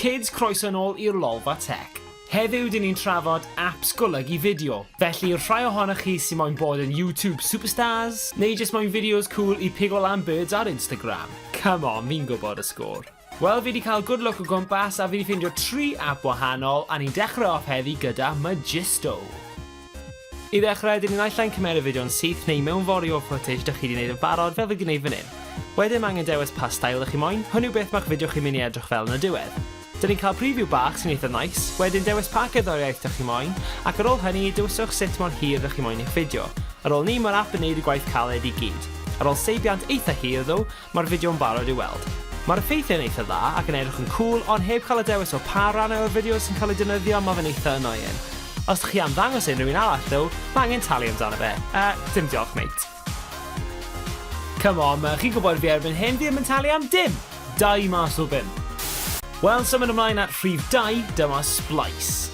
Kids, croeso nôl i'r Lolfa Tech. Heddiw dyn ni'n trafod apps golygu fideo. Felly i'r rhai ohonoch chi sy'n moyn bod yn YouTube superstars, neu jyst moyn fideos cool i pigo lan birds ar Instagram. Come on, fi'n gwybod y sgôr. Wel, fi 'di cael good look o gwmpas a fi 'di ffeindio tri app wahanol a ni'n dechrau off heddi gyda Magisto. I ddechrau, dyn ni naill ai'n cymeryd fideo'n syth neu mewnforio footage dych chi 'di neud yn barod fel fi 'di neud fan 'yn. Wedyn mae angen dewis pa style dych chi moyn, hwn yw beth ma'ch fideo chi'n mynd i edrych fel yn y diwedd. Dyn ni'n cael preview bach sy'n eitha nice, wedyn dewis pa gerddoriaeth dych chi moyn, ac ar ôl hynny dewiswch sut mor hir dych chi moyn eich fideo. Ar ôl 'ny mae'r app yn neud y gwaith caled i gyd. Ar ôl seibiant eitha hir ddo, mae'r fideo'n barod i'w weld. Mae'r effeithiau'n eitha dda ac yn edrych yn cŵl, ond heb cael y dewis o pa rannau o'r fideo sy'n cael eu defnyddio mae fe'n eitha annoying. Os dych chi am ddangos e i rywun arall ddo, mae angen talu amdano fe. Uh, dim diolch mate. Come on, ma, chi'n gwybod fi erbyn hyn, fi ddim yn talu am dim! 2 mas o 5. Wel, symud ymlaen at rhif 2, dyma Splice.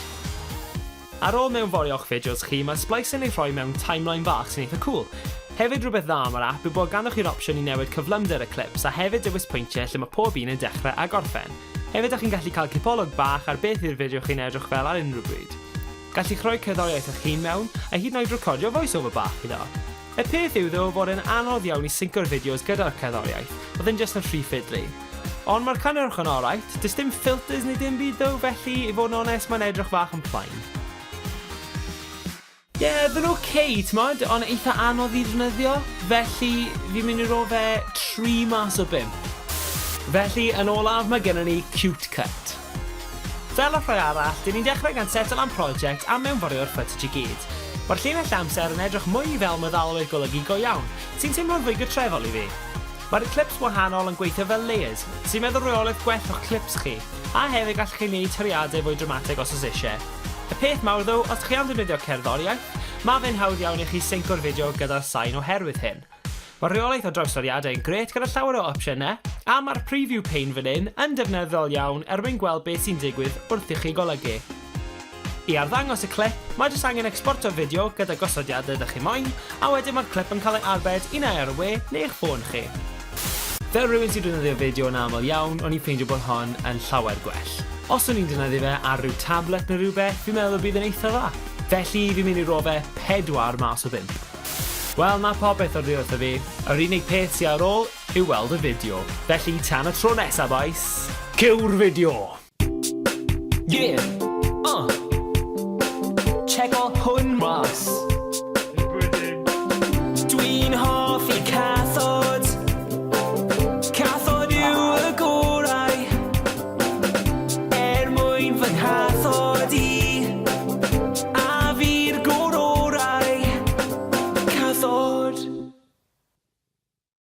Ar ôl mewnforio'ch fideos chi, mae Splice yn ei rhoi mewn timeline bach sy'n eitha cool. Hefyd rhywbeth dda am yr app yw bod ganddoch chi'r opsiwn i newid cyflymder y clips a hefyd dewis pwyntiau lle mae pob un yn dechrau a gorffen. Hefyd dach chi'n gallu cael cipolwg bach ar beth yw'r fideo chi'n edrych fel ar unrhyw bryd. Gallwch rhoi cerddoriaeth eich hun mewn, a hyd yn oed recordio voice-over bach iddo. Y peth yw ddo fod e'n anodd iawn i synco'r fideos gyda'r cerddoriaeth, oedd e'n jyst yn rhy fiddly. Ond mae'r cynnyrch yn alright, does dim filters neu dim byd ddo, felly i fod yn onest mae'n edrych fach yn plaen. Ie, oedd yn ok, t'mod, ond eitha anodd i ddefnyddio, felly fi'n mynd i ro fe 3 mas o 5. Felly, yn olaf, mae gennon ni Cute Cut. Fel y rhai arall, dyn ni'n dechrau gan seto lan prosiect a mewnforio'r footage i gyd. Mae'r llinell amser yn edrych mwy fel meddalwedd golygu go iawn, sy'n teimlo'n fwy gytrefol i fi. Mae'r clips wahanol yn gweithio fel layers, sy'n meddwl reolaeth gwell o'ch clips chi, a hefyd gallwch chi wneud toriadau fwy dramatig os oes eisiau. Y peth mawr ddo, os chi am ddefnyddio cerddoriaeth, ma fe'n hawdd iawn i chi synco'r fideo gyda'r sain oherwydd hyn. Mae'r rheolaeth o drawstoriadau yn grêt gyda llawer o opsiynau, a mae'r preview pane fan hyn yn defnyddiol iawn er mwyn gweld beth sy'n digwydd wrth i chi golygu. I arddangos y clip, mae jyst angen exporto'r fideo gyda gosodiadau ydych chi moyn, a wedyn mae'r clip yn cael ei arbed un ai ar y we neu eich ffôn chi. Fel rhywun sy'n defnyddio fideo yn aml iawn, o'n i'n ffeindio bod hon yn llawer gwell. Os o'n i'n defnyddio fe ar ryw tablet neu rhywbeth, fi'n meddwl y bydd yn eitha dda. Felly, fi'n mynd i ro fe 4 mas o 5. Wel, 'na popeth oddi wrtho fi. Yr unig peth sy ar ôl yw weld y fideo. Felly, tan y tro nesa, bois! Cyw'r fideo! Yeah! Uh! Checo hwn mas!